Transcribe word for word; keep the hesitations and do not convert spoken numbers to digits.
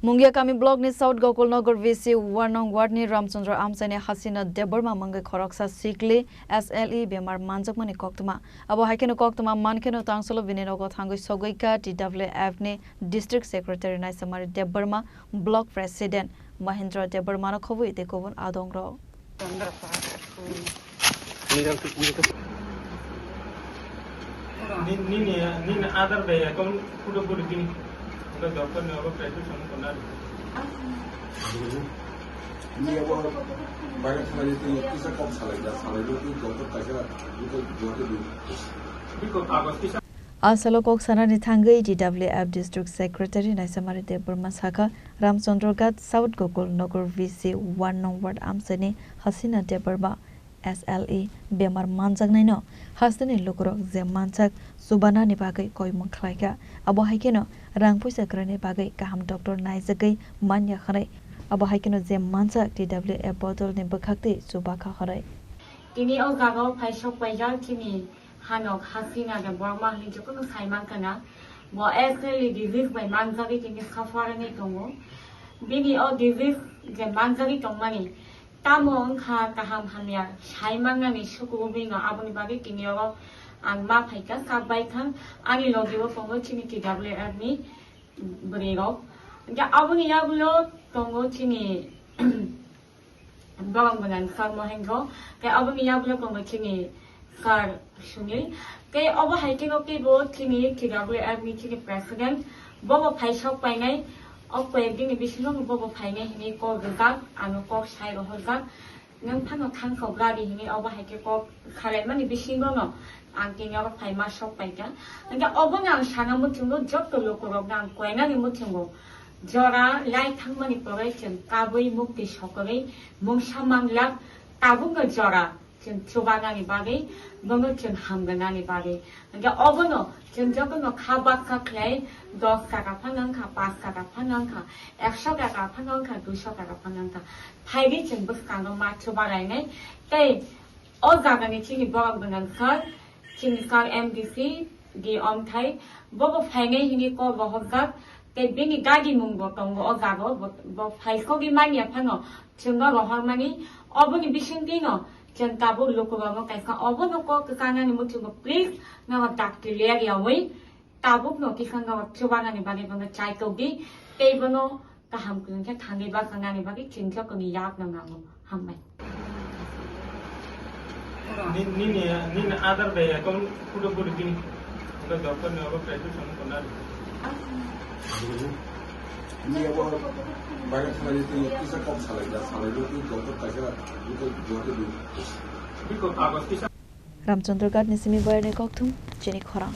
Mungia kami block ni South Gokulnagar V C one nong ward ni Ramchandra Amchai ni Hasina Debbarma mungwi khoroksa sikli S L E bemar manjakmani koktwma. Abo hai kheno koktwma man kheno tangsolo bini nogo thangwi sogwi kha T W F ni District Secretary Naisamari Debbarma, Block President Mahendra Debbarma no khobwi tei kubun adongrok. Ni-, nini, nini Aadhaar bai account photo photo bini. Hingke doctor ni obo private song kona. Ni abo bayar khlai twi kisa kok salai da, salai twi doctor kaisa bikol duate di. Bikol kagoj kisa. A salo kok sanani thangwi T W F District Secretary Naisamari Debbarma sakha, Ramchandra Ghat South Gokul Nagar V C one nong ward amchaini Hasina Debbarma S L E bemar manjaknaino hasteni lukurok je manjak chubanani bagwi koimung khlaikha. Abo hai kheno rang puisa kwrwini bagwi kaham doctor naijagwi manya hwnwi. Abo hai kheno je manjak T W F bodolni bwkhaktwi chubakha hwnwi. Tini o jaga o phai sok paijak chini hanok Hasina Debbarma hwnwi jotono sai mankha na. Bo S L E disease bai manjagwi tini suffer wngwi tongo. Bini o disease je manjagwi tongmani tamo wngkha kaham hamya sai mannani sukugo bini no, aboni bagwi tini oro ang ma phaikha, sak baikha, ani logi o tongo chini T W F ni bwrwi rok. Hingke aboni yagulo tongo chini borok gwnang sir Mohendro, tei aboni yagulo tongo chini sir Sunil. Tei obo hai khe bo chini T W F ni chini president, bobo phai sok painai, o koyek dini bisingo bobo phainai hinwi kok rijak, ano kok sai rohorjak. Nwng phano thang sok radi hinwi obo hai khe kok salaimani bisingo no ang tini oro phai ma sok paikha. Hingke obono ang sana muchungo joto lukurokno ang koinani muchungo jora lai thangmani pore chwng kabui mukti sokorwi mungsa manglak tabukno jora chwng chubanani bagwi, bono chwng hamgwnani bagwi. Hingke obono chwng jotono kha baksa khlai dos taka phano wngkha, paanch taka phano wngkha, ekso taka phano wngkha, duiso taka phano wngkha. Phaidi chwng bwskango ma chubarainai. Tei o jagani chini borok gwnang sir, chini sir M D C, D Omthai, bobo phainai hinwi kok rohorjak. Tei bini dadi mung bo tongo o jaga o, bo, bo phaisogwi manya phano chwngno rohormani. Oboni bisingtwino chwng tabuk lukurokno kaisa obono kok kwchangnani muchungo, please, nono dakti ler yawi tabukno kiphangno chubanani bagwi bono chai tokdi, tei bono kaham kwrwng khe thangwi bachagnani bagwi chwng jotono yakno nango. Hambai. Ni-, nini, nini Aadhaar bai account photo photo bini. Hingke doctor ni obo private song kona. Ni abo bayar khlai twi kisa kok salai da, salai twi doctor kaisa bikol duate di. Bikol kagoj kisa. Ramchandra Ghat ni simi bayar ni kokthum chini khorang.